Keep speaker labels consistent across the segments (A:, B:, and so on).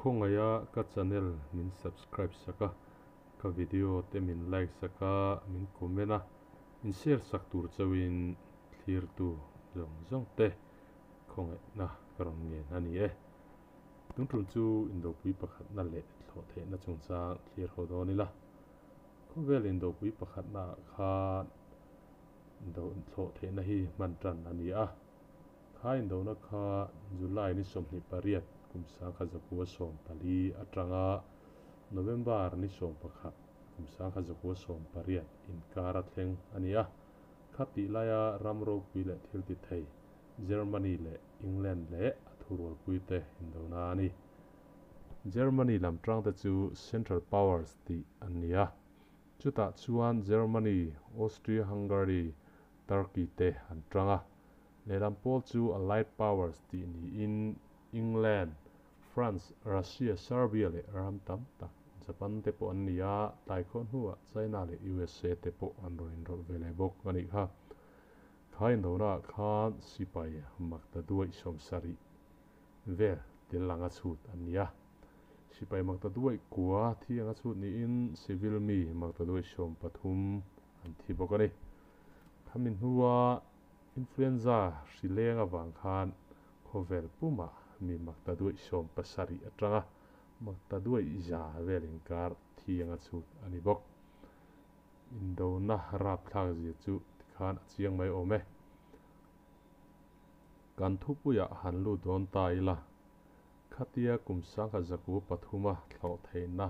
A: Khawngaih a ka channel min subscribe sak a, ka video te min like sak a, min comment a, in share sak tur chauhin thlirtu zawng zawng te khawngaihna ka rawn ngen a ni e. Tun tul chu indopui pakhatna leh thlawh theihna chungchang thlir ho dawn ila. Khawvel indopui pakhatna ah khan indo thlawh theihna hi hman tan a ni a. Kha indona kha July ni 28 kum 1914 atanga November ni 11 kum 1918 inkar a thleng a ni a. Kha tih laia ram ropui leh thil ti thei Germany leh England leh a thurualpuite indona a ni. Germany lam tangte chu Central Powers tih an ni a. Chutah chuan Germany, Austria-Hungary, Turkey te an tang a. Lehlam pawl chu Allied Powers tih niin England, France, Russia, Serbia leh ram tam tak, Japan te pawh an ni a, tlaikhawh hnuah China leh USA te pawh an rawn inrawlh ve leh bawk a nih kha. Kha indona ah khan sipai maktaduaih 70 vel tel anga chhut an ni a. Sipai maktaduaih kua thi anga chhut niin civil mi maktaduaih 13 an thi bawk a ni. Khami hnua influenza hri leng avang khan khawvel pumah mi maktaduaih 70 atanga maktaduaih 100 vel inkar thi anga chhut a ni bawk. Indona rapthlak zia chu tikhan a chiang mai awm e. Kan thupuiah han lut dawn ta ila, khatia kum 1903-a thlawh theihna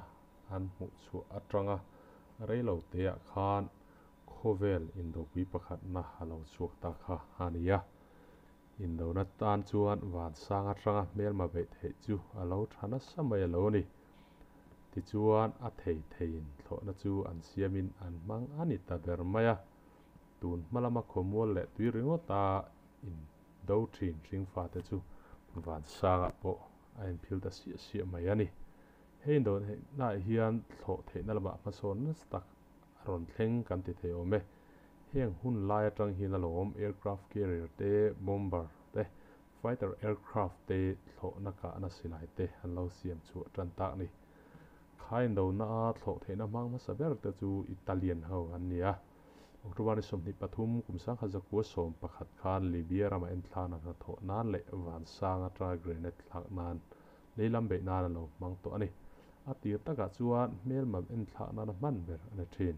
A: an hmuh chhuah atanga reilo teah khan khawvel indopui pakhatna a lo chhuak ta kha a ni a. Indona tan chuan vansang atanga hmelma beih theih chu a lo tha nasa mai a lo ni. Tichuan a thei theiin thlawhna chu an siamin an hmang a ni ta ber mai a. Tun hma lama khawmual leh tui ringawta indo thin hringfa te chu vansangah pawh a inphil ta siah siah mai a ni. Hei indona hian thlawh theihna lamah hmasawn nasa tak a rawn thleng kan ti thei awm e. Heng hun lai atang hian a lawm aircraft carrier te, bomber te, fighter aircraft te thlawhna kahna silai te an lo siam chhuah tan tak ni. Kha indona a thlawh theihna hmang hmasa ber te chu Italian ho an ni a. October ni 23 kum 1911 khan Libya rama enthlana hnathawh nan leh vansang atanga grenade thlak nan leilam beih nan a lo hmang tawh a ni. A tir takah chuan hmelma enthlak nana hman ber a ni thin.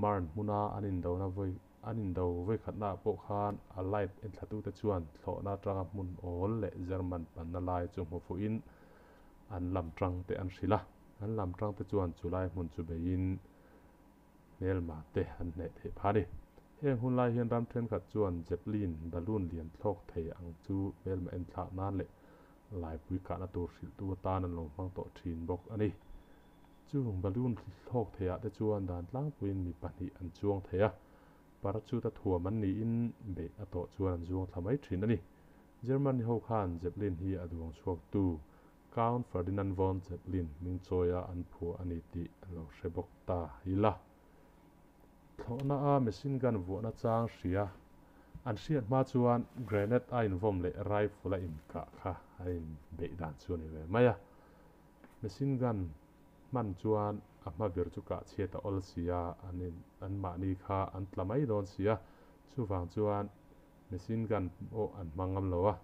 A: Marne hmuna an indona vawi an indo vawi khatna ah pawh khan Allied enthlatute chuan thlawhna atanga hmun awl leh German panna lai chu hmu fuhin an lam tang te an hrilh a. An lam tang te chuan chulai hmun chu beiin hmelma te an hneh theih phah a ni. Heng hun lai hian ram thenkhat chuan Zeppelin balloon lian thlawk thei ang chu hmelma enthlak nan leh laipui kahna tur hrilhtu atan an lo hmang tawh thin bawk a ni. Chung balloon thlawk theiah te chuan dan tlangpuiin mi pahnih an chuang thei a, parachute a thuam an niin beih a tawh chuan an zuang thla mai thin a ni. Germany ho khan Zeppelin hi a duang chhuaktu Count Ferdinand von Zeppelin hming chawia an phuah a ni tih a lo hre bawk ta ila. Thlawhna a machine gun vuahna chang hria an hriat hma chuan grenade a invawm leh rifle a inkah kha a inbeih dan chu a ni ve mai a. Machine gun hman chuan a hma vir chu kah chhiat a awl si a, an in an mahni kha an tla mai dawn si a, chuvang chuan machine gun pawh an hmang ngam lo a.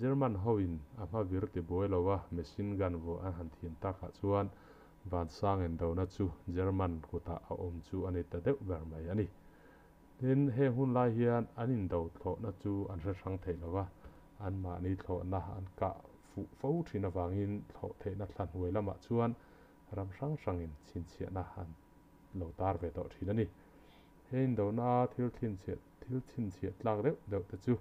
A: German hoin a hma vir ti buai lo a machine gun vuah an han thiam takah chuan vansang indona chu German kutah a awm chu a ni ta deuh ber mai a ni. Tin, heng hun lai hian an indo thlawhna chu an hre hrang theih lo a, anmahni thlawhna an kah fuh fo thin avangin thlawh theihna thla hnuai lamah chuan ram hrang hrangin chhinchhiahna an lo tar ve tawh thin a ni. He indona thil chhinchhiah thil chhinchhiah tlak deuh deuh te chu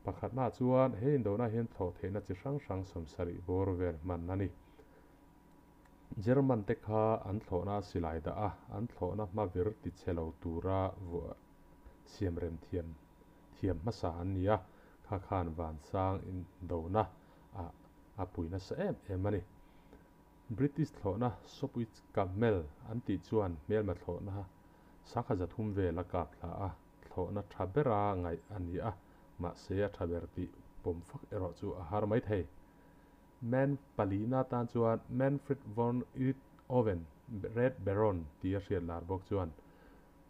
A: pakhatna chuan he indona hian thlawh theihna chi hrang hrang 70 bawr vel hman a ni. German te kha an thlawhna a silai dah a, an thlawhna hma vir ti chhe lo tura vuah siam rem thiam thiam hmasa an ni a, kha khan vansang indona ah a pui nasa em em a ni. British thlawhna Sopwith Camel an tih chuan hmelma thlawhna 300 vel a kap thla a, thlawhna tha bera ngaih a ni a, mahse a tha ber tih pawm fak erawh chu a har mai thei. Man palina tan chuan Manfred von Richthofen, Red Baron tia hriat lar bawk chuan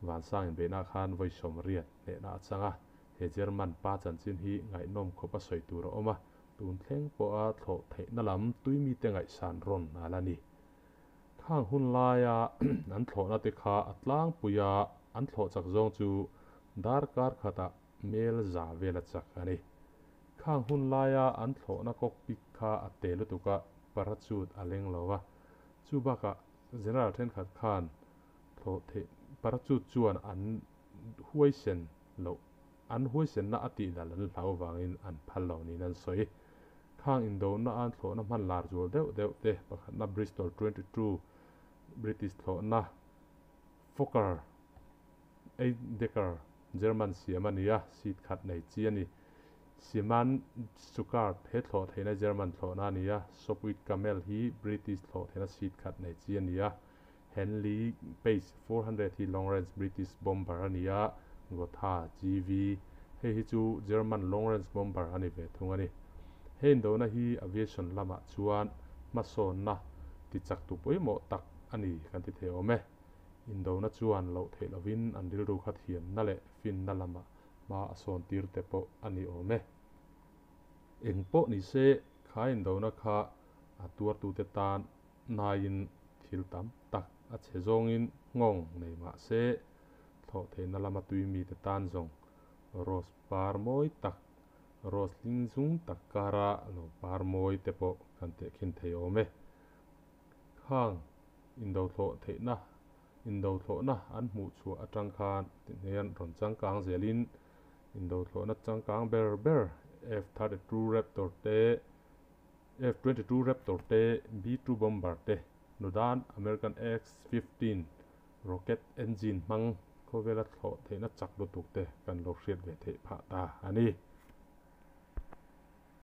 A: vansang inbeihna khan vawi 80 hnehna a chang a. He German pa chanchin hi ngaihnawm khawp a sawi tur a awm a, tun thleng pawha thlawh theihna lam tui mite ngaihsan rawn a la ni. Khang hun laia an thlawhna te kha a tlangpui a, an thlawh chak zawng chu darkar khatah mel 100 vel a chak a ni. Khang hun laia an thlawhna cockpit kha a te lutuk a, parachute a leng lo a. Chu bakah general thenkhat khan thlawh theih parachute chuan an huaisen loh an huaisenna a tih dal an hlau vangin an phal lo niin an sawi. Khang indona an thlawhna hman lar zual deuh deuh te pakhatna Bristol 22 British thlawhna Fokker 8 Decker German siam a ni a, seat khat nei chi a ni. Siman Stuttgart he thlawh theihna German thlawhna a ni a, Sopwith Camel hi British thlawh theihna seat khat nei chi a ni a, Henley Pace 400 hi long range British bomber a ni a, Gotha GV hei hi chu German long range bomber a ni ve thung a ni. He indona hi aviation lamah chuan hmasawnna tichak tu pawimawh tak a ni kan ti thei awm e. Indona chuan loh theih lovin an rilru kha thiamna leh finna lamah hma a sawn tir te pawh a ni awm e. Eng pawh ni se kha indona kha a tuartute tan naiin thil tam tak a chhe zawngin nghawng nei mah se thlawh theihna lama tui mite tan zawng rose par mawi tak, rose hling zung tak kara lo par mawi te pawh kan tehkhin thei awm e. Khang indo thlawh theihna indo thlawhna an hmuh chhuah atang khan hian rawn changkang zelin indo thlawhna changkang ber ber F-32 Raptor te, F-22 Raptor te, B-2 bomber te, nudan American X-15 rocket engine hmang khawvela thlawh theihna chak lutuk te kan lo hriat ve theih phah ta a ni.